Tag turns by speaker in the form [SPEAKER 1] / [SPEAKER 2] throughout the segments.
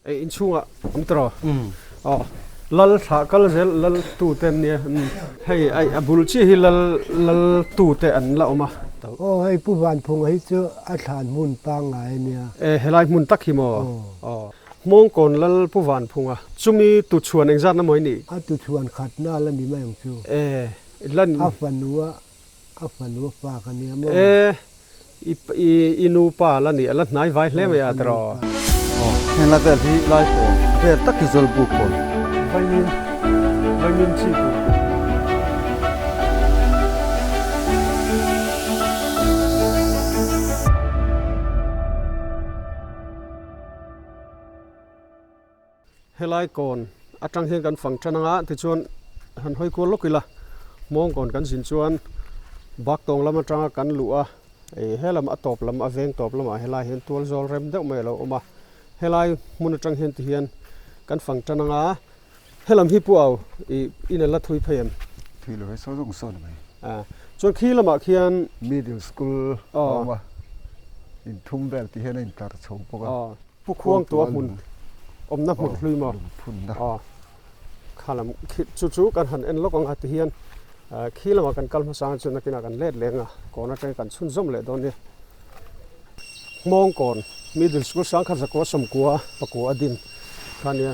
[SPEAKER 1] Ei inchhungah awm tawh aw lal thlah kal zel lal tu te an nia hei ai a bul chiah hi lal lal tu te an la awm a.
[SPEAKER 2] Aw hei Pu Vanphunga hi chu a thlan hmun pangngai a nia.
[SPEAKER 1] E helai hmun tak hi maw? Aw Hmawngkawn lal Pu Vanphunga chumi tuchhuan engzatna maw i nih?
[SPEAKER 2] A tuchhuan khatna la ni mai ang chu.
[SPEAKER 1] E lan.
[SPEAKER 2] A fanua A fanu a pa ka nia maw?
[SPEAKER 1] E, i i i nu pa la nih a la hnai vai hle mai a tiraw?
[SPEAKER 3] Aw, heng la vel hi lai pawn vel tak hi zawl buk pawn.
[SPEAKER 1] Vaimin, vaimin chi tur. Helai kawn atang hian kan fang tan anga tichuan han hawi kual lawk ila Hmawngkawn kan zin chuan Baktawng lam atanga kan luh a ih helam a tawp lam a veng tawp lamah helai hian tual zawl rem deuh mai a lo awm a helai hmun atang hian tihian kan fang tan anga helam hi pu au ih in a la thui phei em?
[SPEAKER 4] Thui lo e saw zawng saw ni mai.
[SPEAKER 1] A chuan khi lamah khian
[SPEAKER 4] Middle school a awm a inthum vel tih hian a intlar chho bawk a.
[SPEAKER 1] Pu Khuang tua hmun awmna hmun hlui maw? Aw, kha lam khi chu chu kan han en lawk ang a tihian khi lamah kan kal hmasa ang chuan nakinah kan let leng a, kawn atangin kan chhunzawm leh dawn nia. Hmawngkawn Middle School Sangkhat Zakua Sawmkua pakua a din kha nia.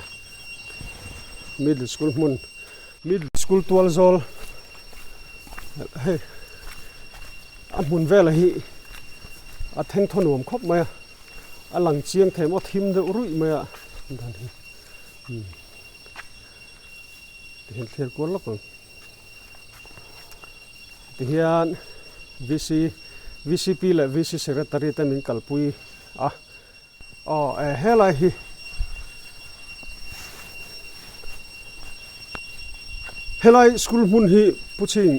[SPEAKER 1] Middle School hmun Middle School tual zawl hei a hmun velah hi a thengthaw nuam khawp mai a. A lang chiang thei maw thim deuh ruih mai a dan hi umm tihian thlir kual lawk ang tihian VC VCP leh VC secretary te min kalpui a aw e helai hi helai school hmun hi Pu Chhing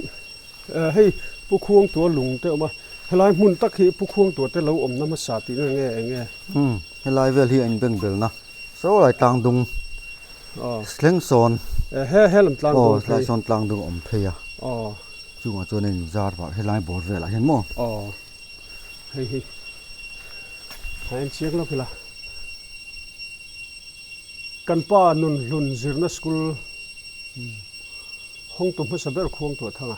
[SPEAKER 1] Hei Pu Khuangtua lung te awm a, helai hmun tak hi Pu Khuangtua te lo awmna hmasa tihna nge eng nge?
[SPEAKER 3] Umm, helai vel hi a inbeng belna saw lai tlang dung thleng sawn.
[SPEAKER 1] He he lam tlang dung
[SPEAKER 3] phei. Aw, helai sawn tlang dung a awm phei a.
[SPEAKER 1] Aw.
[SPEAKER 3] Chungah chuan a inzar vah helai bawr velah hian maw?
[SPEAKER 1] Aw, hei hi a en chiang lawk ila. Kan pa nun hlun zirna school hawngtu hmasa ber khuang tuah thang a,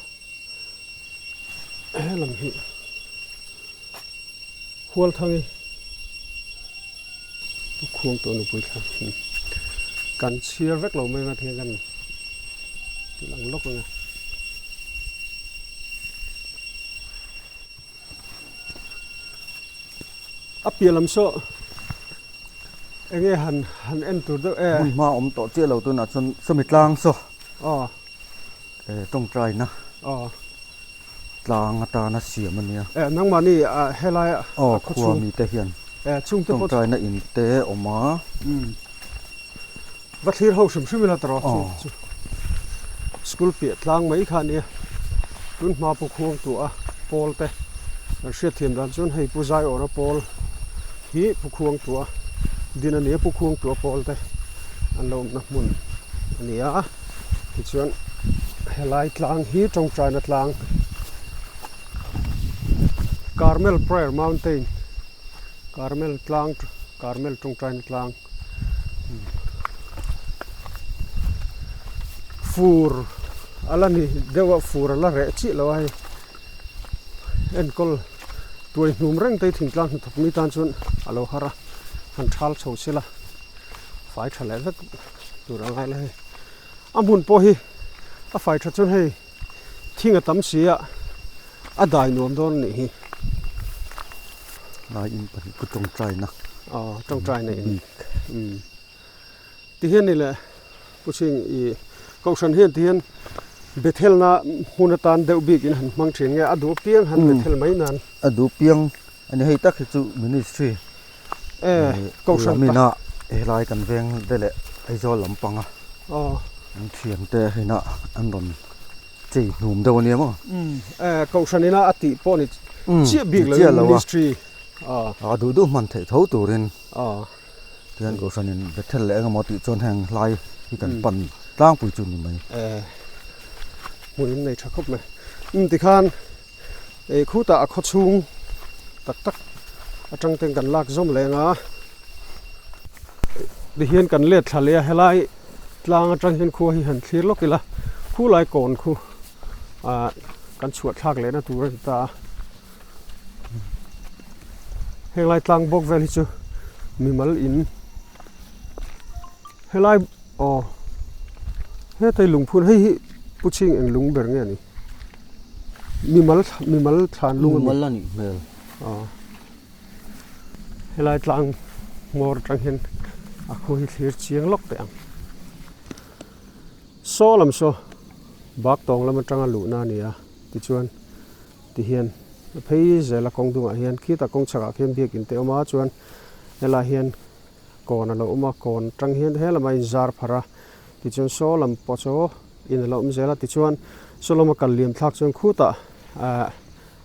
[SPEAKER 1] he lam hi Hualthangi khuang tuah nupui thla kan chhiar vek lo mai anga ti hian kan ti lang lawk ang e. A piah lam saw eng nge han han en tur deuh e.
[SPEAKER 3] Hmun hma awm tawh chiah lo tunah chuan sawmi tlang saw
[SPEAKER 1] aw
[SPEAKER 3] e tawngtaina
[SPEAKER 1] aw
[SPEAKER 3] tlang atana siam a nia.
[SPEAKER 1] E nangmahni a helai a
[SPEAKER 3] aw khua mite hian
[SPEAKER 1] e chhungte pawh
[SPEAKER 3] tawngtaina in te awm a.
[SPEAKER 1] Umm va thlir ho hrim hrim ila tawh chu chu school piah tlang mai kha ania tun hma pawh khuang tu a pawl te kan hriat thiam dan chuan hei pu zaiawra pawl hi pu khuang tu a din ania pu khuang tu a pawl te an lo awmna hmun a ni a tichuan helai tlang hi tawngtaina tlang Carmel prayer mountain Carmel tlang Carmel tawngtaina tlang. Fur a la ni deuh a fur a la reh chiah lo a hei enkawl tuai hnum reng te hi thingtlang hnathawk mi tan chuan a lo har a han thal chho se la fai tha leh vek tur a ngai la hei a hmun pawh hi a fai tha chuan hei thing a tam si a a dai nuam dawn a nih hi.
[SPEAKER 3] Lai in pahnih ku tawngtaina.
[SPEAKER 1] Aw tawngtaina in. Bik. Umm. Tihian ni le Pu Chhing i Kohhran hian tihian Bethelna hmun atan deuh bik in han hmang thin nge a duh piang han Bethel mai nan.
[SPEAKER 3] A duh piang a ni hei tak hi chu ministry.
[SPEAKER 1] E Kohhran ta.
[SPEAKER 3] Lamina helai kan veng te leh Aizawl lampanga.
[SPEAKER 1] Aw.
[SPEAKER 3] An thiante hina an rawn. Chei hnum deuh ania maw?
[SPEAKER 1] Umm eh kohhran ina a tih pawh ni chiah bik lo in ministry
[SPEAKER 3] a. A duh duh hman theih tho turin tihian kohhran in Bethel leh engemaw tih chuan heng hlai hi kan pan tlangpui chu ni mai.
[SPEAKER 1] Eh hmun in nei tha khawp mai. Umm tikhan eh khutah a khaw chhung tak tak atang ten kan lak zawm leng a. Tihian kan let thla leh a, helai tlang atang hian khua hi han thlir lawk ila, khu lai kawn khu ah kan chhuah thlak lehna tur a ni ta a. Heng lai tlang bawk vel hi chu mimal in helai aw hetai lungphun hei hi pu chhing eng lung ber nge a ni mimal mimal thlan lung a ni.
[SPEAKER 3] Mimal a nih hmel.
[SPEAKER 1] Aw. Helai tlang hmawr atang hian a khu hi thlir chiang lawk teh ang. Saw lam saw bak tawng lam atanga luhna a ni a tichuan tihian a phei zel a kawng dungah hian khitah kawng chhakah khian biakin te a awm a chuan helaiah hian kawn a lo awm a kawn atang hian helamah a inzar pharh a tichuan saw lam pawh chu in a lo awm zel a tichuan saw lama kal liam thlak chuan khutah ahh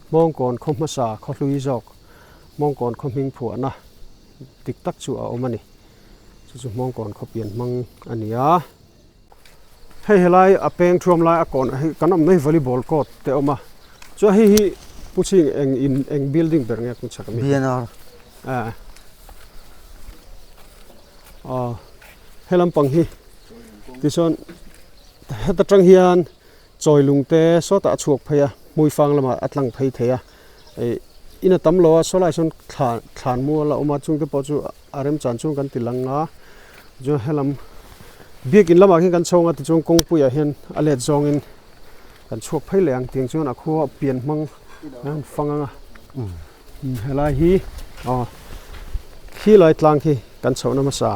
[SPEAKER 1] Hmawngkawn khaw hmasa khaw hlui zawk Hmawngkawn khaw hming phuahna dik tak chu a awm a ni. Chu chu Hmawngkawn khaw pian hmang a ni a. Hei helai a peng thuam lai a kawn hei kan awmna hi volleyball court te a awm a. Chuan hei hi Pu Chhing eng in eng building ber nge kawng chhak ami?
[SPEAKER 3] BNR.
[SPEAKER 1] Aaa aw he lampang hi tichuan heta tang hian Chawi lung te sawtah a chhuak phei a, hmuifang lamah a tlang phei thei a, ih in a tam lo a, saw lai sawn thla thlan mual a awm a, chungte pawh chu a remchan chuan kan ti lang a, chuan helam biakin lamah khian kan chhawng a tichuan kawngpuiah hian a let zawngin kan chhuak phei leh ang tiang chuan a khua pian hmang a han fang ang a, helai hi aw khi lai tlang khi kan chhohna hmasa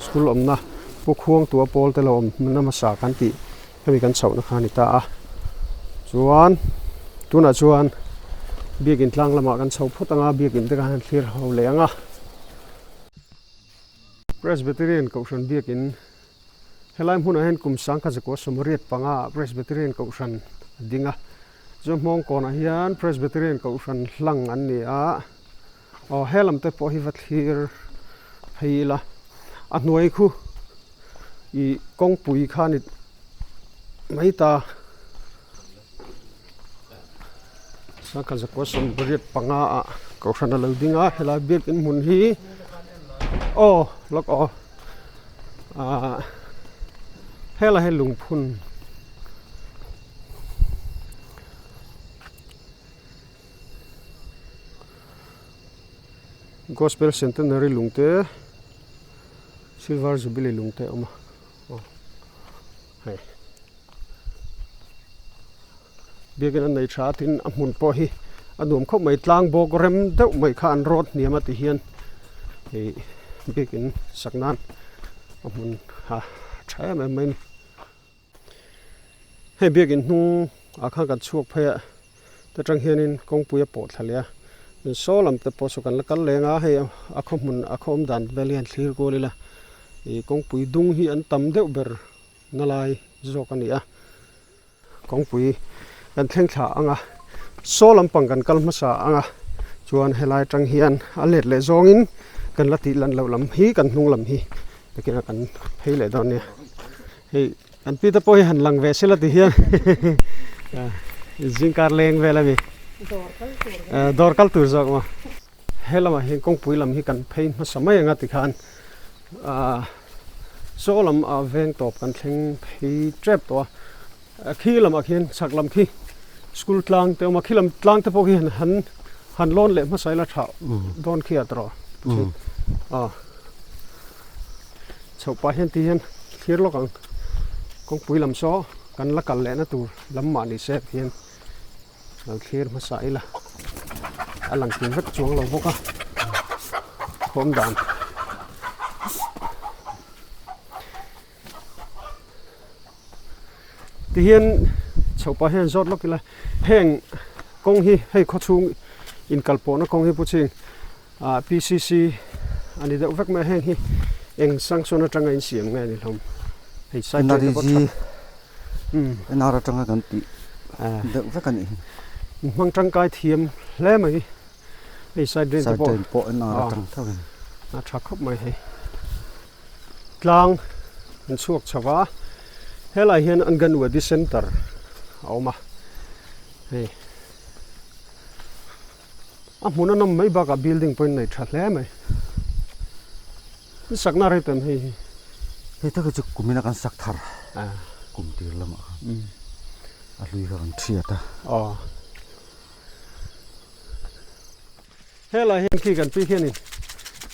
[SPEAKER 1] school awmna pu khuang tua pawl te lo awmna hmasa kan tih. Hemi kan chhohna kha a ni ta a, chuan tunah chuan biakin tlang lamah kan chho phawt ang a, biakin te kha han thlir ho leh ang a. Presbyterian Kohhran biakin helai hmunah hian kum sangkhat zakua sawmriat panga ah Presbyterian Kohhran a ding a, chuan hmawng kawnah hian Presbyterian Kohhran hlang an ni a, aw he lam te pawh hi va thlir phei ila a hnuai khu ih kawngpui kha a ni mai ta sangkhat zakua sawmpariat panga ah kohhran a lo ding a helai biakin hmun hi aw lawk aw ah helai hi lungphun. Gospel Centenary lung te Silver Jubilee lung te a awm a aw hei biakin an nei tha a tin a hmun pawh hi a nuam khawp mai tlang bawk rem deuh mai kha an rawt hniam a ti hian ih biakin sak nan a hmun a tha em em mai a ni. Hei biakin hnung ah khan kan chhuak phei a ta tang hianin kawngpui a pawh thla leh a saw lam te pawh saw kan la kal leng a hei a khaw hmun a khaw awm dan vel hian thlir kual ila ih kawngpui dung hi an tam deuh ber na lai zawk a ni a kawngpui kan thleng thla ang a saw lampang kan kal hmasa ang a chuan helai tang hian a let leh zawngin kan la tih lan loh lam hi kan hnung lam hi takin a kan phei leh dawn nia. Hei kan pi te pawh hi han lang ve sela ti hian zingkar leng vel a ni dawr kal tur zawk maw he lamah hian kawngpui lam hi kan phei hmasa mai ang a tikhan ah saw lam ah veng tawp kan thleng phei tep tawh a khi lamah khian chhak lam khi school tlang te a awm a khi lam tlang te pawh khi han han lawn leh hmasa ila tha dawn khi a tawh a. Chhoh pah hian ti hian thlir lawk ang kawngpui lam saw kan la kal lehna tur lam mah ni se hian lo thlir hmasa ila a lang kim vek chuang lo bawk a khawm dan ti hian chhoh pah hian zawt lawk ila heng kawng hi hei khawchhung inkal pawhna kawng hi pu ching ah P_C_C a ni deuh vek mai a heng hi eng sanction atanga insiam nge a ni hlawm hei side te pawh tha
[SPEAKER 3] N_R atanga kan tih deuh vek a nih hi
[SPEAKER 1] hmang tangkai thiam hle mai hei side drain te pawh
[SPEAKER 3] side drain pawh N_R atang tho in
[SPEAKER 1] a tha khawp mai hei. Tlang an chhuak chho a, helai hian Anganwadi Centre a awm a, hei a hmun a nawm mai bakah building pawhin nei tha hle mai. In sakna rei tan hei hi.
[SPEAKER 3] Hei tak hi chu kumina kan sak thar kum tir lamah khan a hlui kha kan thiat a.
[SPEAKER 1] Aw. Helai hian khi kan pi hianin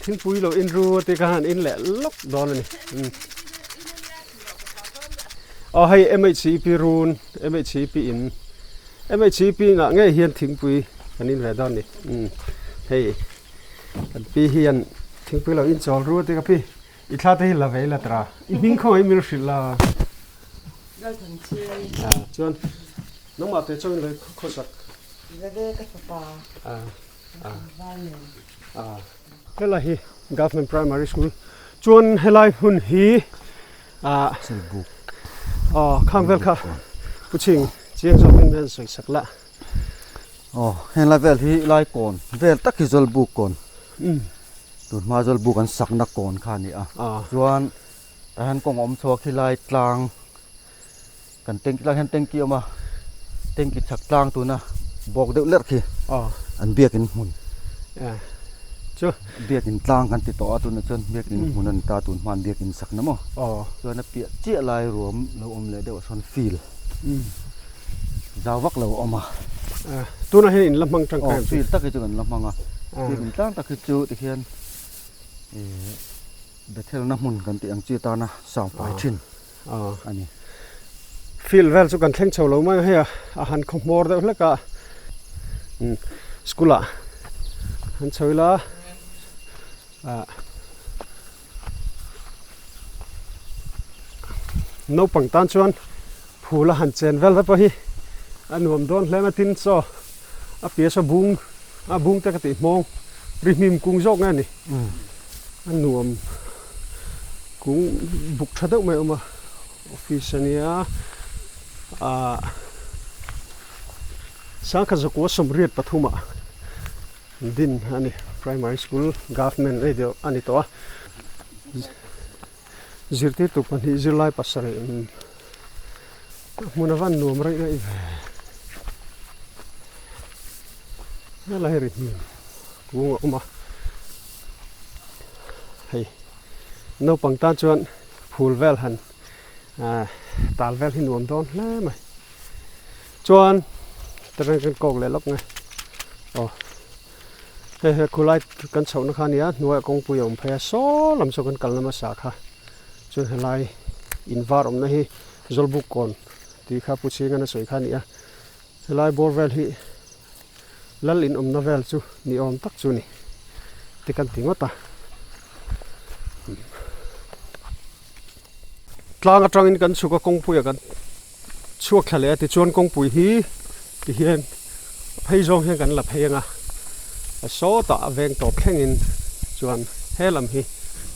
[SPEAKER 1] thingpui lo in ru te kha han in leh lawk dawn a ni. Aw hei MHCP run MHCP in MHCP ngah ngei hian thingpui kan in ve dawn a ni. Hei kan pi hian thingpui lo in chawl ru te ka pi i thla te hi la ve ila tara i hming khaw i mil hrilh la. Chuan nangmah te chawin lo khawsak.
[SPEAKER 5] Zave ka fapa tlangval nen.
[SPEAKER 1] Helai hi Government Primary School chuan helai hmun hi aw khang vel kha Pu Chhing chiang zawk in hian sawi sak la.
[SPEAKER 3] Aw helai vel hi lai kawn vel tak hi Zawlbuk kawn tun hma Zawlbuk an sakna kawn kha a ni a chuan tah hian kawng a awm chhuak hi lai tlang Kan tank lai hian tanki a awm a, tanki chhak tlang tuna bawk deuh lerh khi an biakin hmun biakin tlang kan ti tawh a tunah chuan biakin hmun a ni ta tun hma an biakin sak na maw chuan a piah chiah lai ruam lo awm leh deuh ah sawn field zau vak lo a awm a
[SPEAKER 1] tunah hian in la hmang tangkai
[SPEAKER 3] ang chu field tak hi chu kan la hmang a biakin tlang tak hi chu tikhian ihh Bethelna hmun kan tih ang chi atana sangfai thin a ni.
[SPEAKER 1] Field vel chu kan thleng chho lo mai a, hei a han khaw hmawr deuh hlek a, school ah han chho ila ah naupang tan chuan phul a han chen vel te pawh hi a nuam dawn hle mai tin chaw a piah saw bung a bung te ka tih hmawng ri hnim kung zawk nge a ni. A nuam kung buk tha deuh mai a awm a office a nia ahh sangkhat zakua sawmriat pathum ah din a ni primary school government a ni deuh a ni tawh a zirtirtu pahnih zirlai pasarih hmun a van nuam raih raih ve helai ri hnim kung a awm a hei naupang tan chuan phul vel han ah tal vel hi nuam dawn hle mai chuan tereng kan kawk leh lawk nge aw hei he khulai kan chhohna kha a nia hnuaiah kawngpui a awm phei a saw lam saw kan kalna hmasa kha chuan helai in var awmna hi Zawlbuk kawn tih kha Pu Chhingan a sawi kha a ni a helai bawr vel hi Lal in awmna vel chu ni awm tak chu ni te kan ti ngawt a. Tlang atangin kan chhuk a kawngpuiah kan chhuak thla leh a tichuan kawngpui hi tihian phei zawng hian kan la phei ang a a sawtah a veng tawp thlengin chuan he lam hi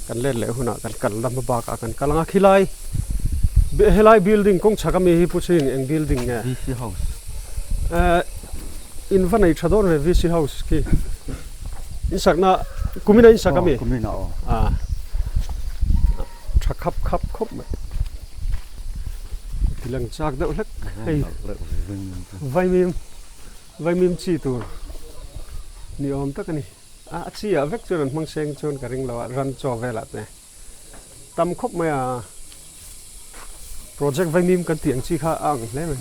[SPEAKER 1] kan let leh hunah kan kal lam bakah kan kal ang a khilai helai building kawng chhak ami hi pu chhing eng building nge
[SPEAKER 3] VC house
[SPEAKER 1] eh in va nei tha dawn ve VC house khi in sakna kumina in sak ami
[SPEAKER 3] kumina aw
[SPEAKER 1] a tha khap khap khawp mai tilang chak deuh hlek hei vaimim vaimim chi tur ni awm tak a ni. A chi ah vek chuan an hmang seng chuan ka ring lo a, ran chaw velah te tam khawp mai a, project vaimim kan tih ang chi kha a ang hle mai.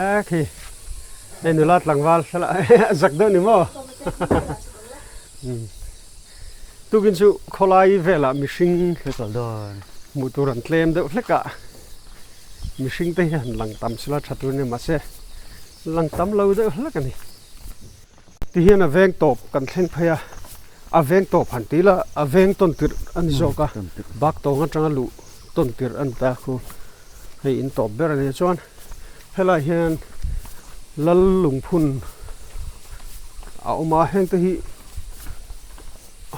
[SPEAKER 1] A khi hei nula tlangval thlalak a zak deuh ni maw tukin chu khawlai velah mihring hmuh tur an tlem deuh hlek a. Mihring te hian lang tam sila tha tur a ni mahse lang tam lo deuh hlek a ni. Ti hian a veng tawp kan thleng phei a, a veng tawp han ti ila a veng tawn tirh a ni zawk a, bak tawng atanga luh tawn tirh a ni ta khu hei in tawp ber a ni chuan helai hian lal lungphun a awm a heng te hi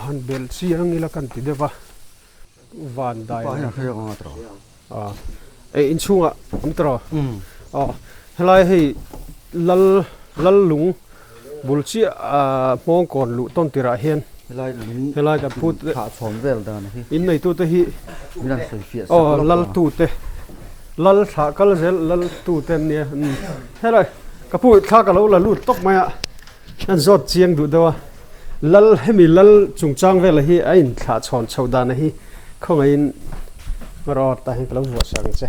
[SPEAKER 1] han belh chiang ila kan ti deuh va. Van dai a e inchhungah awm tawh aw helai hei lal lal lung bul chiah ah hmawng kawn luh tawn tirah hian
[SPEAKER 3] helai lung
[SPEAKER 1] helai kan pu te
[SPEAKER 3] thah chhawn vel dan hi
[SPEAKER 1] in neitu te hi
[SPEAKER 3] min han sawi fiah sak
[SPEAKER 1] aw lal tu te lal thlah kal zel lal tu te an nia helai. Ka pu thla ka lo la lut tawp mai a, an zawt chiang duh deuh a, lal hemi lal chungchang vela hi a inthlah chhawn chhoh dana hi khawngaihin rawt tah hian ka lo vuah sak ang che.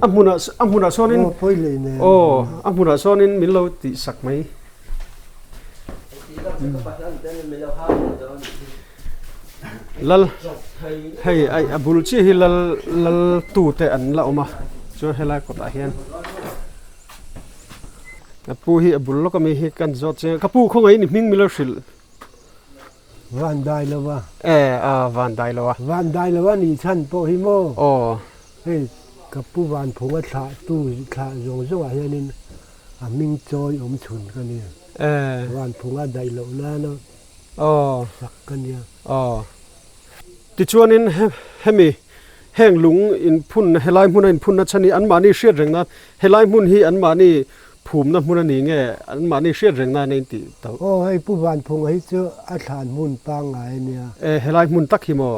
[SPEAKER 1] A hmunah a hmunah sawnin aw a hmunah sawnin min lo tih sak mai. Lal hei ai a bul chiah hi lal lal tu te an la awm a chuan helai kawtah hian a pu hi a bul lawk ami hi kan zawt chiang a ka pu khawngaih in i hming milo hrilh
[SPEAKER 2] Van dai lo a
[SPEAKER 1] e a van dai lo a
[SPEAKER 2] van dai lo a nih chhan pawh hi maw
[SPEAKER 1] aw
[SPEAKER 2] hei ka pu van phunga thlah tu thlah zawng zawngah hianin a hming chawi awm chhun ka nia
[SPEAKER 1] e
[SPEAKER 2] van phunga daih loh nana
[SPEAKER 1] Aw.
[SPEAKER 2] Sak ka nia.
[SPEAKER 1] Aw. Tichuanin hemi heng lung inphun helai hmuna inphunna chhan hi anmahni hriat reng nan helai hmun hi anmahni phumna hmun a ni nge anmahni hriat reng nan a intih tawh.
[SPEAKER 2] Aw hei Pu Vanphunga hi chu a thlan hmun pangngai a nia.
[SPEAKER 1] E helai hmun tak hi maw?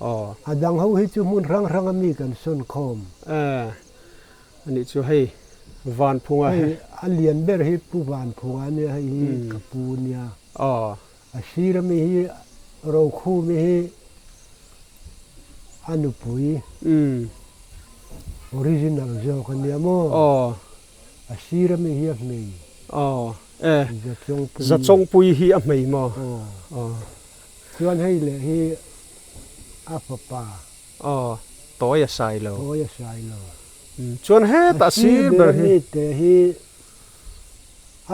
[SPEAKER 1] Aw.
[SPEAKER 2] A dang ho hi chu hmun hrang hranga mi kan sawn khawm.
[SPEAKER 1] E. Anih chu hei Vanphunga
[SPEAKER 2] hi. Hei a lian ber hi Pu Vanphunga a nia, hei hi ka pu a nia.
[SPEAKER 1] Aw.
[SPEAKER 2] A sir ami hi Rokhumi hi a nupui original zawk a nia maw?
[SPEAKER 1] Aw.
[SPEAKER 2] A sir ami hi a hmei.
[SPEAKER 1] Aw. E.
[SPEAKER 2] Zachawngpui.
[SPEAKER 1] Zachawngpui hi a hmei maw?
[SPEAKER 2] Aw.
[SPEAKER 1] Aw.
[SPEAKER 2] Chuan hei leh hi a fapa.
[SPEAKER 1] Aw, tawi a sai lo.
[SPEAKER 2] Tawi a sai lo.
[SPEAKER 1] Chuan hetah sir ber hi.
[SPEAKER 2] A sir ber mi te hi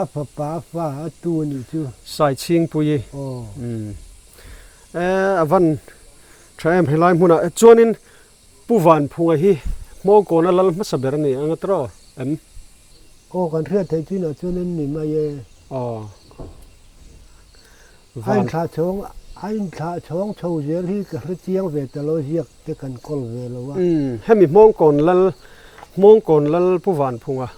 [SPEAKER 2] a fapa a fa a tu a nih chu.
[SPEAKER 1] Sai chhingpui.
[SPEAKER 2] Aw.
[SPEAKER 1] E, a van tha em helai hmunah chuanin Pu Vanphunga hi Hmawngkawna lal hmasa ber a ni ang a tiraw em?
[SPEAKER 2] Aw, kan hriat theih chinah chuan an ni mai e.
[SPEAKER 1] Aw.
[SPEAKER 2] A inthlah chhawng a inthlah chhawng chho zel hi ka hre chiang ve ta lo ziak te kan kawl ve lo a.
[SPEAKER 1] Umm hemi Hmawngkawn lal Hmawngkawn lal Pu Vanphunga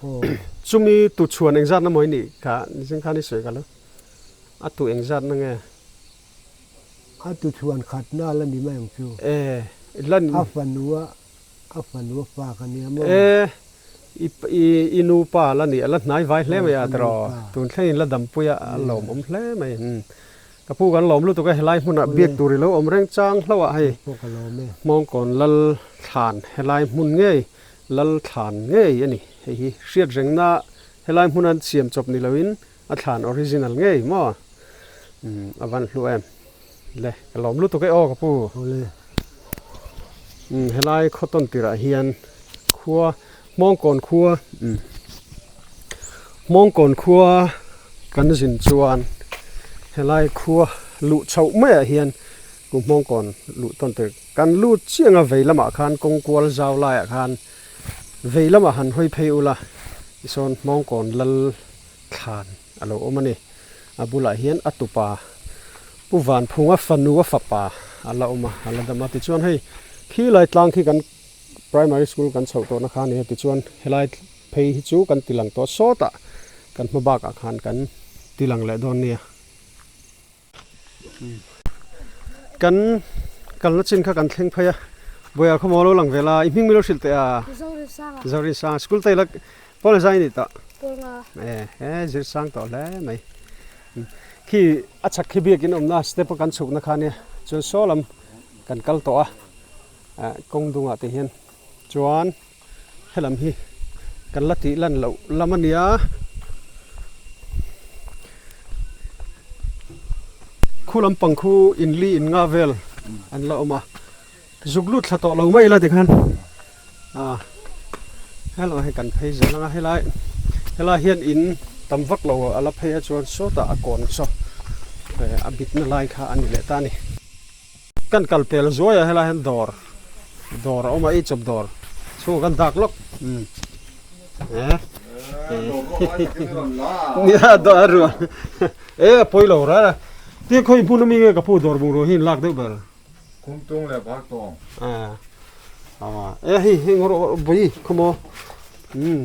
[SPEAKER 1] chumi tu chhuan engzat na maw i nih kha nichin khan i sawi ka lo a tu engzat na nge?
[SPEAKER 2] A tu chhuan khat na la ni mai ang chu.
[SPEAKER 1] E lan.
[SPEAKER 2] A fanua A fanu a fa ka nia maw?
[SPEAKER 1] E, i i i nu pa la nih a la hnai vai hle mai a tiraw? Tun thlengin la dampui a, a lawmawm hle mai. Umm. Ka pu kan lawm lutuk a, helai hmunah biak tur i lo awm reng chang hlauh a hei. Hmawngkawn lal thlan helai hmun ngei, lal thlan ngei a ni. Hei hi hriat rengna helai hmuna siam chawp ni loin a thlan original ngei maw? Umm, a van hlu em. Le, ka lawm lutuk e aw ka pu. Umm helai khaw tawn tirah hian khua Hmawngkawn khua umm Hmawngkawn khua kan zin chuan helai khua luh chhoh maiah hian kum Hmawngkawn luh tawn tir kan lut chiang a vei lamah khan kawng kual zau laiah khan vei lamah han hawi phei ula tisawn Hmawngkawn lal thlan a lo awm a ni. A bulah hian a tupa Pu Vanphunga fanu a fapa a la awm a, a la dam a. Tichuan hei khi lai tlang khi kan primary school kan chhoh tawhna kha a ni a, tichuan helai phei hi chu kan tilang tawh sawtah kan hma bakah khan kan tilang leh dawn nia. Kan kalna chin kha kan thleng phei a, Bawiha khaw maw lo lang ve la, i hming milo hrilh teh a?
[SPEAKER 6] Zorisanga.
[SPEAKER 1] Zorisanga, school te ila Pawl zai ni tawh?
[SPEAKER 6] Pawl nga.
[SPEAKER 1] E, he zirsang tawh hle mai. Khi a chhak khi biakin awmna step a kan chhukna kha nia, chuan saw lam kan kal tawh a, kawng dungah te hian chuan helam hi kan la tih lan loh lam a nia. Khu lampang khu in li in nga vel an la awm a, zuk lut thla tawh lo mai ila tikhan ah helai hi kan phei zel ang a helai helai hian in tam vak lo a la phei a chuan sawtah a kawn saw a bitna lai kha a ni leh ta a ni. Kan kal pel zuai a helai hian dawr dawr a awm a eichawp dawr chhungah kan dak lawk umm eh nia dawr a ruah eh a pawi lo ral a tia khawi hmun ami nge ka pu dawr bungrua hi in lak deuh ber
[SPEAKER 4] Khumtung leh Bhartawng
[SPEAKER 1] ah eh hei hei ngawr bawi khawmaw umm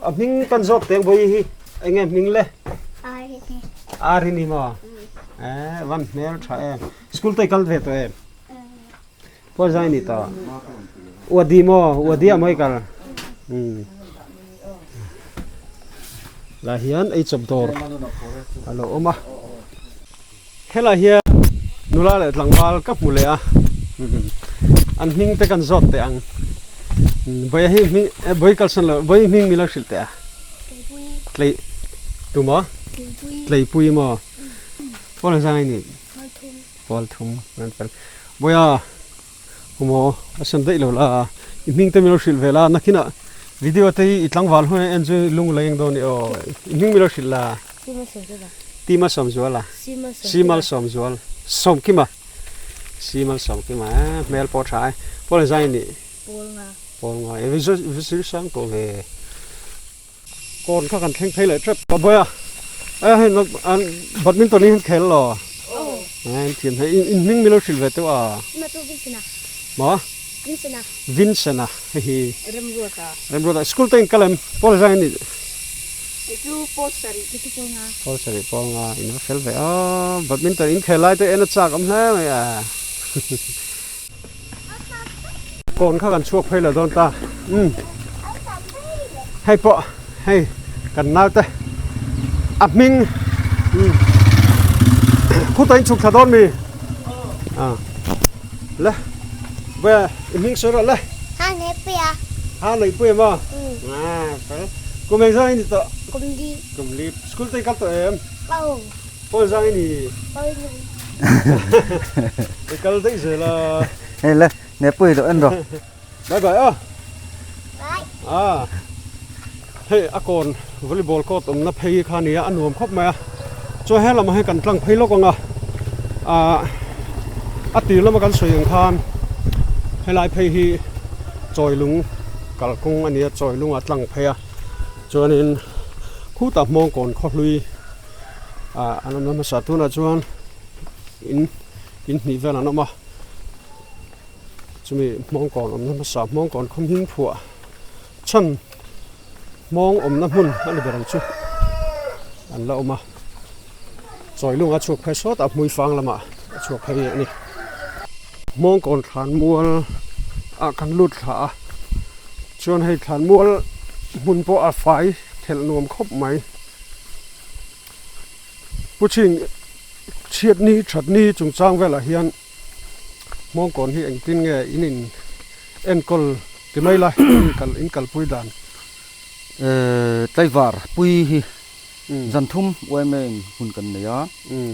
[SPEAKER 1] a hming kan zawk teng bawi hi eng nge hming le Arini maw eh van hmel tha em. School te i kal ve tawh em? Pawi zai ni tawh. Uadi maw? Uadi ah maw i kal? Lah hian ei chawp dawr a lo awm a. Helai hian nula leh tlangval ka hmu leh a, an hming te kan zawt teh ang. Vawi hi hming vawi kalsan lo vawi hming min lo hrilh teh a. Tlei tu maw? Tleipui maw? Pawl ang zang ni? Pawl thum. Vawiah Maw a sen daih lo la, i hming te min lo hrilh ve la, nakinah video te hi i tlangval hun en chu lung la eng dawn i aw, i hming min lo hrilh la. Tima Sawmzuala. Simal Sawmzual. Sawmkima. Simal Sawmkima e, hmel pawh tha e. Pawl zai ni.
[SPEAKER 6] Pawl nga.
[SPEAKER 1] Pawl nga. E vi vi sir sang tawh ve. Kawn kha kan thleng phei leh tep ta bawi a, e hei an badminton hi an khel lo an thiam hei in hming milo hrilh ve teuh a maw Vincent a hei hi
[SPEAKER 6] Remruata
[SPEAKER 1] Remruata school te in kal em pawl zai ani
[SPEAKER 6] chu pawl sarih
[SPEAKER 1] pawl sarih pawl nga in va fel ve a badminton in khel lai te en a chak awm hle mai a. Kawn kha kan chhuak phei lo dawn ta umm hei pawh hei kan naute a hming umm khutah in chhuk thla dawn mi a le ve i hming sawi rawh le
[SPEAKER 6] ha nei pui a
[SPEAKER 1] ha nei pui maw a fel kum eng zang i ni tawh
[SPEAKER 6] kum li
[SPEAKER 1] kum li school te i kal tawh em
[SPEAKER 6] aw
[SPEAKER 1] Pawl zang i ni.
[SPEAKER 6] Pawl ni.
[SPEAKER 1] I kal daih zel a.
[SPEAKER 3] Hei le, ne pui lo en rawh.
[SPEAKER 1] Bye bye a.
[SPEAKER 6] Bye.
[SPEAKER 1] Ah. Hei a kawn volleyball court awmna phei kha nia a nuam khawp mai a. Chuan he lamah hian kan tlang phei lawk ang a. Ah a tir lama kan sawi ang khan helai phei hi Chawilung kalkawng a nia Chawilung a tlang phei a. Chuanin khutah Hmawngkawn khawhlui ah an awm na hmasa tunah chuan in in hnih vel an awm a chumi hmawngkawn awmna hmasa hmawngkawn khaw hming phuah chhan hmawng awmna hmun a ni ber ang chu an la awm a chawilung a chhuak phei sawt a hmui fang lamah a chhuak phei a ni hmawngkawn thlan mual ah kan lut thla a chuan hei thlan mual hmun pawh a fai thelh nuam khawp mai. Pu Chhing chhiatni thatni chungchang velah hian Hmawngkawn hi engtin nge in in enkawl ti mai la in kal in kalpui dan.
[SPEAKER 3] Tlaivar pui hi zan thum yma in hun kan nei a,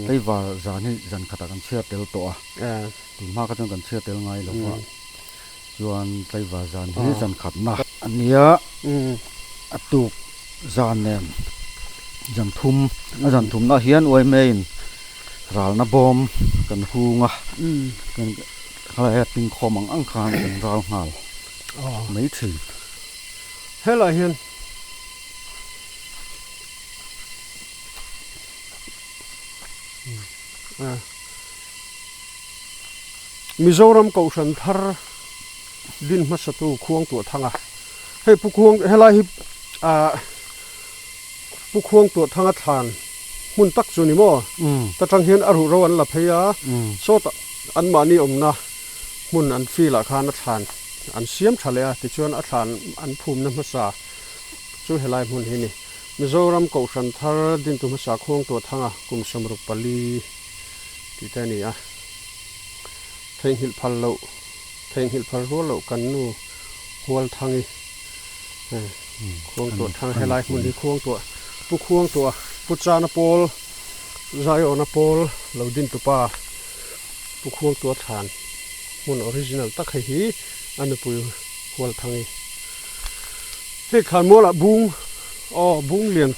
[SPEAKER 3] tlaivar zan hi zan khatah kan chhiar tel tawh a, tun hma kha chuan kan chhiar tel ngai lo va, chuan tlaivar zan hi zan khatna a nia, a tuk Zan nen zan thum a zan thumna hian yma in ralna bawm kan hung a kan khalai a ping khawm ang ang khan kan ral nghal mai thin.
[SPEAKER 1] Helai hian Mizoram Kohhran thar din hmasatu Khuangtuah Thanga Hei Pu Khuang helai hi ah Pu Khuang tuah thanga thlan hmun tak chu ni maw? Ta tang hian a ruhro an la phei a, sawtah anmahni awmna hmun an field ah khan a thlan an siam tha leh a, tichuan a thlan an phumna hmasa chu helai hmun hi ni. Mizoram Kohhran thar dintu hmasa Khuang tuah thanga kum 64 tih te a ni a, theihnghilh phal loh. Theihnghilh phal rual loh kan nu Hualthangi Khuangtuah thang helai hmun hi Khuangtuah Pu Khuangtuah Pu Chana pawl Zaiawna pawl lo din tupa Pu Khuangtuah thlan hmun original tak hei hi a nupui Hualthangi hei thlan mualah bung aw bung lian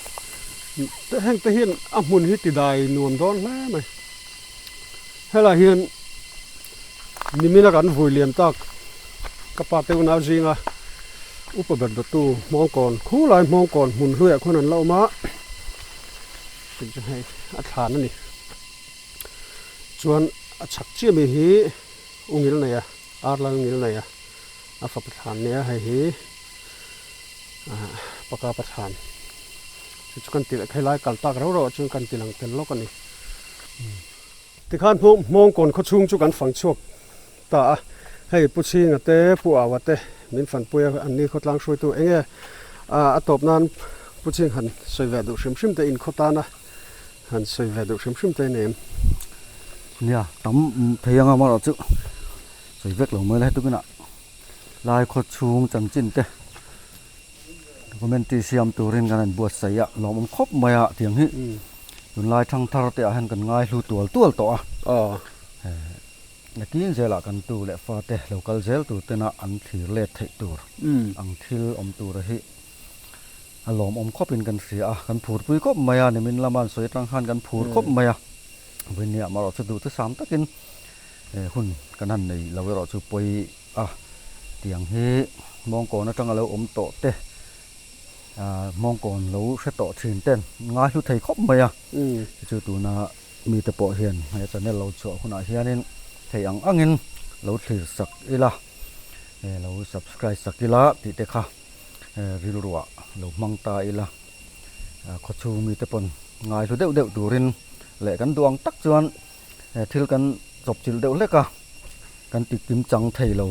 [SPEAKER 1] heng te hian a hmun hi tidai nuam dawn hle mai helai hian. Nimina kan vui liam tak ka pa te unau zinga upa ber dawttu Hmawngkawn khulai Hmawngkawn hmun hluiah khuan an la awm a tih chu hei a thlan a ni chuan a chhak chiah mi hi u ngil nei a ar lal ngil nei a a fapa thlan nia hei hi ah paka pa thlan chu chu kan ti leh khailai kal tak rauh rauh ah chuan kan ti lang tel lawk a ni. Tikhan Hmawngkawn khaw chhung chu kan fang chhuak ta a, hei Pu Chhinga te, Pu Aua te min fanpui a, an ni khawtlang hruaitu eng nge a tawp nan Pu Ching han sawi ve duh hrim hrim te inkhaw tana han sawi ve duh hrim hrim te nem.
[SPEAKER 3] Nia, tam thei anga amaherawh chu sawi vek lo mai la hetukinah lai khaw chhung chanchin te documentary siam turin kan han buatsaih a lawmawm khawp mai a tiang hi tunlai thangthar te ah hian kan ngai hlu tual tual tawh a. Nakin zelah kan tu leh fate lo kal zel tur tena an thlir let theih tur ang thil awm tura hi a lawmawm khawpin kan hria a, kan phurpui khawp mai a, nimin lama an sawi atang khan kan phur khawp mai a, vawinia amaherawh chu duhte sam takin hun kan han nei lo erawh chu pawi a, tiang hi mawngkawn atanga lo awm tawh te mawngkawn lo hre tawh thin ten ngai hlu thei khawp mai a, chu tuna Mite pawh hian he channel lo chhuah hunah hianin thei ang angin lo thlir sak ila, lo subscribe sak ila tih te kha rilruah lo hmang ta ila. Khawchhung mite pawn ngai hlu deuh deuh turin leh kan duh ang tak chuan thil kan chawpchilh deuh hlek a, kan ti kim chang thei lo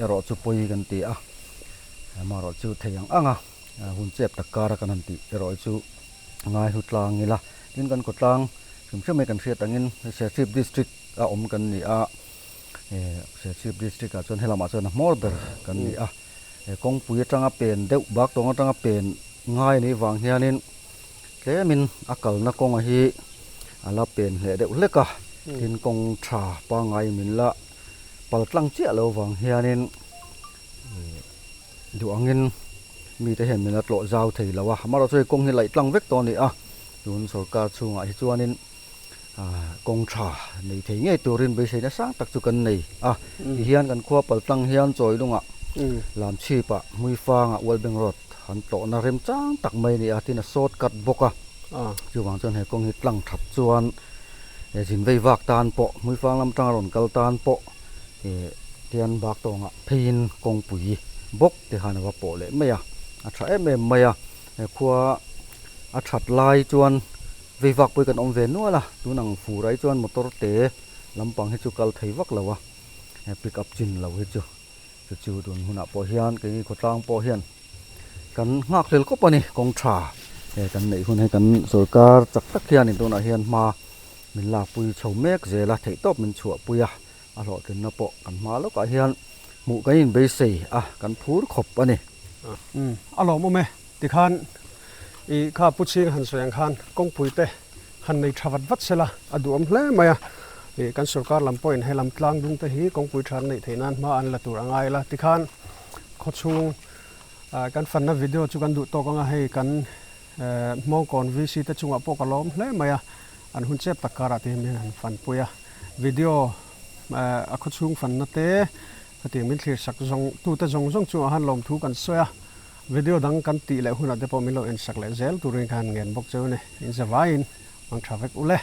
[SPEAKER 3] erawh chu pawi kan ti a, amaherawh chu thei ang ang a hun chep tak kara kan han tih erawh hi chu ngai hlu tlang ila. Tin kan khawtlang hrim hrim hi kan hriat angin Serchhip District a awm kan ni a, Serchhip District ah chuan helamah chuan a hmawr ber kan ni a, kawngpui atanga pen deuh bak tawng atanga pen ngai a nih vang hianin tlemin a kalna kawnga hi a la pen hleh deuh hlek a, tin kawng tha pangngai min la pal tlang chiah lo vang hianin Duh angin mite hian min la tlawh zau thei lo a, amaherawhchu hei kawng hi laih tlang vek tawh a ni a, tun sorkar chhungah hi chuanin kawng tha nei thei ngei turin beiseina sang tak chu kan nei a, tihian kan khua pal tlang hian Chawilungah Lamchhipah Hmuifangah Ualbeng Road an tlawhna remchang tak mai a ni a, tin a short cut bawk a, chuvang chuan he kawng hi tlang that chuan zin vei vak tan pawh Hmuifang lam atanga rawn kal tan pawh Tian bak tawngah pheiin kawngpui bawk te khan a va pawh leh mai a, a tha em em mai a, he khua a that lai chuan vei vak pawh hi kan awm ve nual a, tun ang fur ai chuan motor te lampang hi chu kal thei vak lo a, he pick up chin lo hi chu chu chu tun hunah pawh hian keini khawtlang pawh hian kan nghak hlel khawp a ni kawng tha he kan neih hun hi kan sorkar chak tak hianin tunah hian hma min lakpui chho mek zel a, theihtawp min chhuahpui a. A hlawhtlinna pawh kan hma lawkah hian hmuh kan inbeisei a, kan phur khawp a ni.
[SPEAKER 1] Umm, a lawmawm e. Tikhan i kha Pu Chhing han sawi ang khan kawngpui te han nei tha vat vat sela a duhawm hle mai a. I kan sorkar lam pawhin he lam tlang dung te hi kawngpui tha an neih theih nan hma an la tur a ngai la. Tikhan khawchhung kan fanna video chu kan duh tawk anga hei kan Hmawngkawn VC te chungah pawh ka lawm hle mai a, an hun chep tak karah te hian min han fanpui a. Video a khawchhung fanna te hetiang min thlir sak zawng tute zawng zawng chungah khan lawmthu kan sawi a, video dang kan tih leh hunah te pawh min lo en sak leh zel turin khan ngen bawk cheu a ni. Inzavaiin mang tha vek ule.